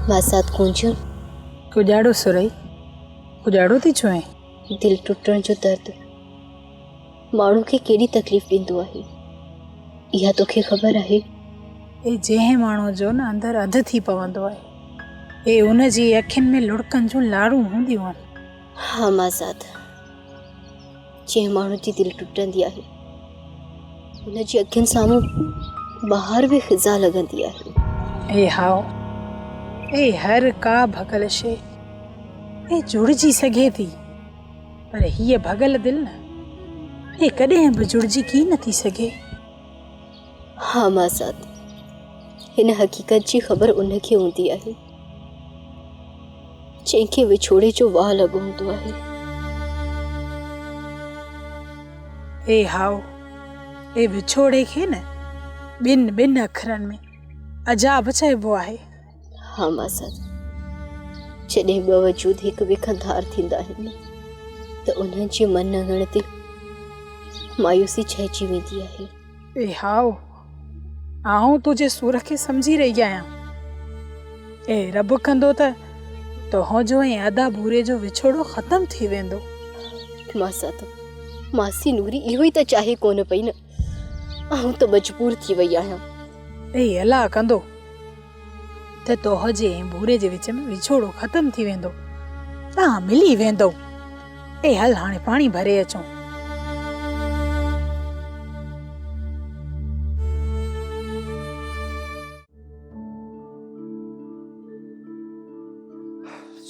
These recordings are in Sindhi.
ماسات ڪونجون. ڪڄاڙو سرهي، ڪڄاڙو ٿي چوين؟ دل ٽٽڻ جو درد ماڻهو کي ڪيڏي تڪليف ڏيندو آهي، اها توکي خبر آهي؟ اي جنهن ماڻهوء جو نه اندر اڌ ٿي پوندو آهي، اي ان جي اکين ۾ لڙڪن جون لاڙون هونديون آهن. ها ماسات، جنهن ماڻهو جي دل ٽٽندي آهي، ان جي اکين سامهون بهار به خزان لڳندي آهي. اي هاء، اي هر ڪا ڀڳل شيء اي جڙجي سگهي ٿي، پر هيء ڀڳل دل نه، اي ڪڏهن به جڙجي ڪين ٿي سگهي. ها ماسات، هن حقيقت جي خبر ان کي هوندي آهي، جنهن کي وڇوڙي جو واء لڳو هوندو آهي. اي هاء، اي وڇوڙي کي نه ٻن ٻن اکرن ۾ عذاب چئبو آهي. ها ماسات، جڏهن ٻه وجود هڪ ٻئي کان ڌار ٿيندا آهن ته انهن جي من اڱڻ تي مايوسي ڇائجي ويندي آهي. اي هاء، آئون تنهنجي سور کي سمجهي رهي آهيان. اي رب ڪندو ته تنهنجو ۽ ادا ڀوري جو وڇوڙو ختم ٿي ويندو. ماسات، ماسي نوري اهو ئي ته چاهي ڪونه پئي نه، آئون ته مجبور ٿي وئي آهيان. اي الله ڪندو ته تنهنجي ۽ ڀوري جي وچ ۾ وڇوڙو ختم ٿي ويندو، توهان ملي ويندؤ. اي هل هاڻي پاڻي ڀري اچون.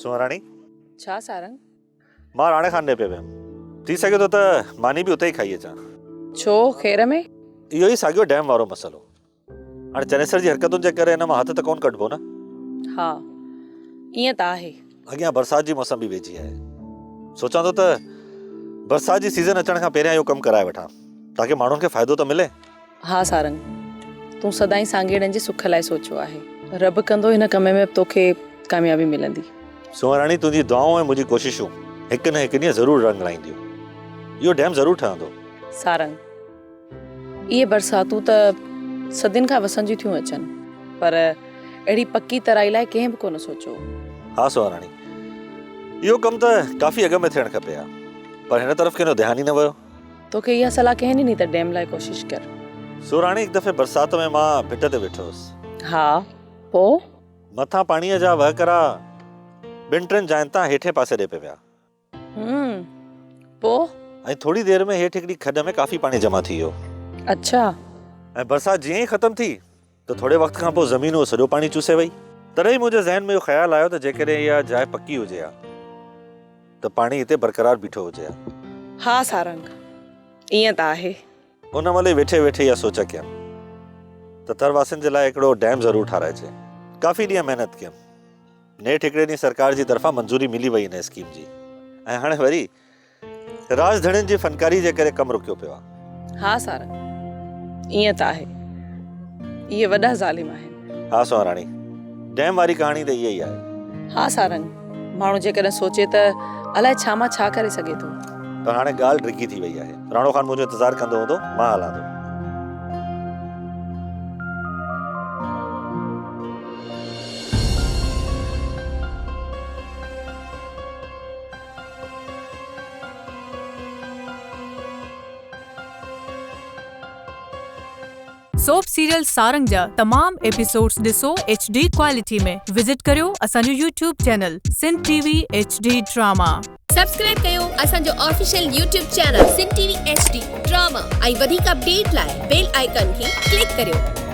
سونهن راڻي. ڇا سارنگ؟ مان راڻي خان ڏي پئي ويم. ٿي سگهي ٿو ته ماني به اتي ئي کائي اچان. ڇو خير ۾؟ اهو ئي ساڳيو ڊيم وارو مسئلو. هاڻي چنيسر جي حرڪتن جي ڪري هن مان هٿ ته ڪونه ڪڍبو نه. ها ائين ته آهي. اڳيان برسات جي موسم به ويجهي آهي. سوچان ٿو ته برسات جي سيزن اچڻ کان پهريان اهو ڪم ڪرائي وٺان تاڪه ماڻهن کي فائدو ته ملي. ها سارنگ تون سدائين سانگيئڙن جي سک لاء سوچيو آهي. رب ڪندو هن ڪم ۾ به توکي ڪاميابي ملندي. سونهن راڻي تنهنجي دعائون ۽ منهنجي ڪوششون هڪ نه هڪ ڏينهن ضرور رنگ لائينديون. اهو ڊيم ضرور ٺهندو. سارنگ اهي برساتون ته صدين کان وسنديون ٿيون اچن، پر اهڙي پڪي ترائي لاء ڪنهن به ڪونه سوچيو. ها سهاراڻي، اهو ڪم ته ڪافي اڳ ۾ ٿيڻ کپي ها، پر هن طرف ڪنهن جو ڌيان ئي نه ويو. توکي اها صلاح ڪنهن ڏني ته ڊيم لاء ڪوشش ڪر؟ سهراڻي، هڪ دفعي برسات ۾ مان ڀٽ تي ويٺو هوس. ها، پوء؟ مٿان پاڻيء جا وهڪرا ٻن ٽن جاين تان هيٺئين پاسي ڏي پئي ويا. هم، پوء؟ ۽ ٿوري دير ۾ هيٺ هڪڙي کڏ ۾ ڪافي پاڻي جمع ٿي ويو. اڇا. ۽ برسات جيئن ئي ختم ٿي ته ٿوري وقت کان پوء زمين اهو سڄو پاڻي چوسي وئي. تڏهن ئي منهنجي ذهن ۾ اهو خيال آيو ته جيڪڏهن اها جاء پڪي هجي ها ته پاڻي هتي برقرار بيٺو هجي ها. ها سارنگ، ائين ته آهي. ان مهل ئي ويٺي ويٺي اها سوچ ڪيم ته ٿر واسين جي لاء هڪڙو ڊيم ضرور ٺاهرائجي. ڪافي ڏينهن محنت ڪيم. نيٺ هڪڙي ڏينهن سرڪار جي طرفان منظوري ملي وئي ان اسڪيم جي ۽ هاڻي وري راڄ ڌڻين جي فنڪاري جي ڪري ڪم رڪيو پيو آهي. ها سارنگ ائين ته آهي. اهي وڏا ظالم آهن. ها سونهن راڻي ڊيم واري ڪهاڻي ته اها ئي آهي. ها سارنگ ماڻهو جيڪڏهن سوچي ته الائي ڇا مان ڇا ڪري سگهي ٿو. پر هاڻي ڳالهه ڊگهي ٿي وئي آهي. راڻو خان منهنجو انتظار ڪندو هوندو، مان هلان ٿو. سوپ سيريل سارنگ جا تمام ايپيسوڊز ڏسو ايڇ ڊي ڪوالٽي ۾ وزٽ ڪريو اسان جو YouTube channel Sindh T V H D drama. Subscribe ڪيو اسان جو official YouTube channel Sindh T V H D drama ۽ وڌيڪ اپڊيٽ لاء بيل آئيڪان کي ڪلڪ ڪريو.